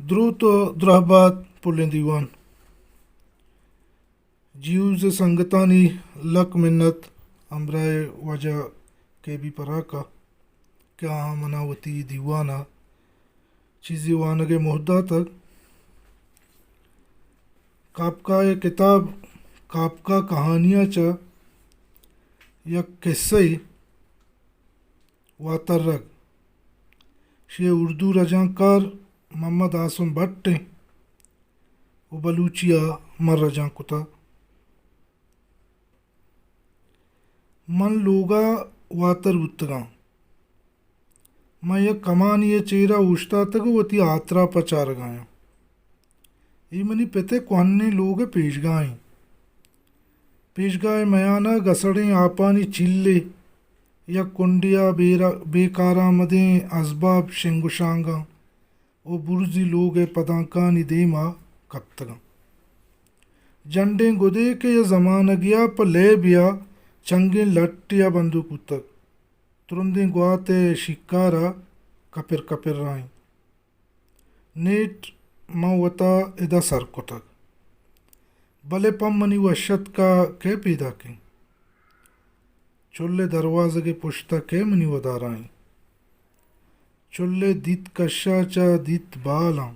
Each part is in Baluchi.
دروت ءُ درہبات پلیں دیوان۔ جیوز ءِ سنگتانی لک منت، ہمراہ واجہ کے بی پراک ءَ کہ آہاں منا وتی دیوان ءَ چیزے وانگ ءِ مہر داتگ۔ کافکا ءِ کتاب کافکا کہانی ءَ چہ یک قصہ ءِ واترگ۔ شے اردو رجانکار محمد عاصم بٹ ءَ ءُ بلوچی ءَ من رجانک کتہ۔ من لوگ ءَ واتر بوتگاں۔ من یک کمانی ءِ چیرا اوشتاتگ ءُ وتی آتراپ ءَ چارگ ءَ آں۔ اے منی پت ءِ کوہنیں لوگ ءِ پیشگاہ ایں۔ پیشگاہ ءِ میان ءَ گسڑیں آپانی چلے، یک کنڈے ءَ بے ر-، بے کارآمدیں ازباب، شنگ ءُ شانگاں ءُ برزی لوگ ءِ پدانکانی دیم ءَ کپتگاں۔ جنڈیں گدے کہ یک زمانگے ءَ پہ لیبے ءَ چنگیں لٹے ءَ بندوک بوتگ، ترندیں گوات ءِ شیکار ءَ کپر کپر ءَ ایں۔ نیٹ من وتا ادا سر کتگ، بلے پہ منی وش اتک ءَ کئے پیداک ایں؟ چل ءِ دروازگ ءِ پشت ءَ کئے منی ودار ءَ ایں؟ چل ءِ دیت کش ءَ چہ دیت بال آں۔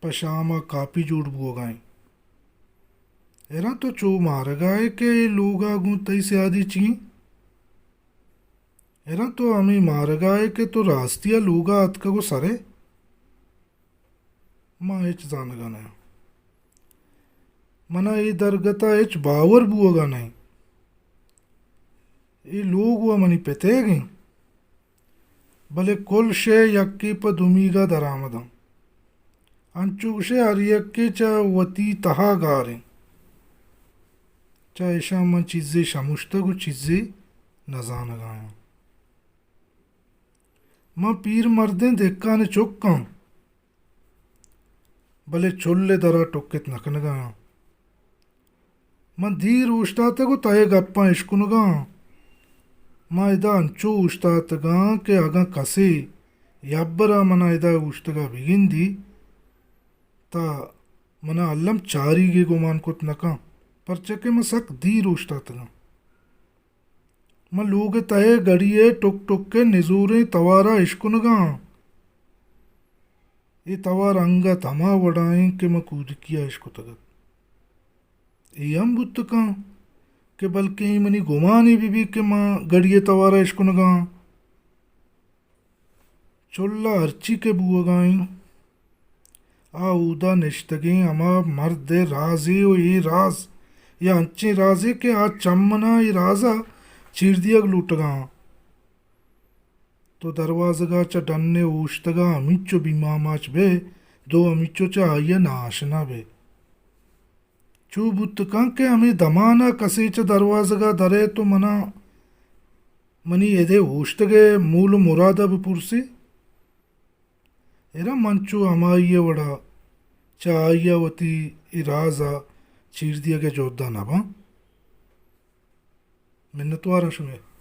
پہ شام ءَ کاپی جوڑ بوگ ءَ ایں۔ حیران تو چو مارگ ءَ ئے کہ اے لوگ ءَ گوں تئی سیادی چی ایں؟ حیران تو ہمے مارگ ءَ ئے کہ تو راستی ءَ لوگ ءَ اتکگ ءُ سر ئے؟ من ہچ زانگ ءَ نہ آں۔ من ءَ اے درگت ءَ ہچ باور بوگ ءَ نہ ایں۔ اے لوگ وَ منی پتیگ ایں۔ بلے کل شے یکے پہ دومیگ ءَ درآمد اَنت۔ انچو گوش ئے ہر یکے چہ وتی تہا گار اِنت۔ چہ ایشاں من چیزے شمشتگ ءُ چیزے نزانگ ءَ آں۔ من پیر مردیں دہکان ءِ چک آں، بلے چل ءِ در ءَ ٹکت نہ کنگ ءَ آں۔ من دیر اوشتاتگ ءُ تئی گپاں اشکنگ ءَ آں۔ من ادا انچو اوشتاتگ آں کہ اگاں کسے یبر ءَ من ءَ ادا اوشتگ ءَ بگندی، تہ من ءَ الم چاریگے گمان کت نہ کنت، پرچا کہ من سک دیر اوشتاتگ آں۔ من لوگ ءِ تہ ءَ گڑی ءِ ٹک ٹک ءِ نزوریں توار ءَ اشکنگ ءَ آں۔ اے توار انگت ہما وڑ ءَ اِنت کہ من کودکی ءَ اشکتگ اَت۔ اے ہم بوت کنت کہ بلکیں اے منی گمانے بہ بیت کہ من گڑی ءِ توار ءَ اشکنگ ءَ آں۔ چل ءَ ہرچی کہ بوگ ءَ اِنت، آ اودا نشتگیں ہما مرد ءِ رازے ءُ اے راز یا انچیں رازے کہ آ چہ من ءَ اے راز ءَ چیر دیگ لوٹگ ءَ اَنت۔ تو دروازگ ءَ چہ ڈن ءَ اوشتگ ءَ ہمینچو بیم آماچ بئے، دو ہمینچو چہ آئی ءَ ناآشنا بئے۔ چو بوت کنت کہ ہمے دمان ءَ کسے چہ دروازگ ءَ در ائیت ءُ من ءَ منی اد ءِ اوشتگ ءِ مول ءُ مراد ءَ بپرسیت۔ ارا من چو ہمائی ءِ وڑ ءَ چہ آئی ءَ وتی اے راز ءَ چیر دیگ ءِ جہد ءَ نہ باں۔ منتوار آں شمئے۔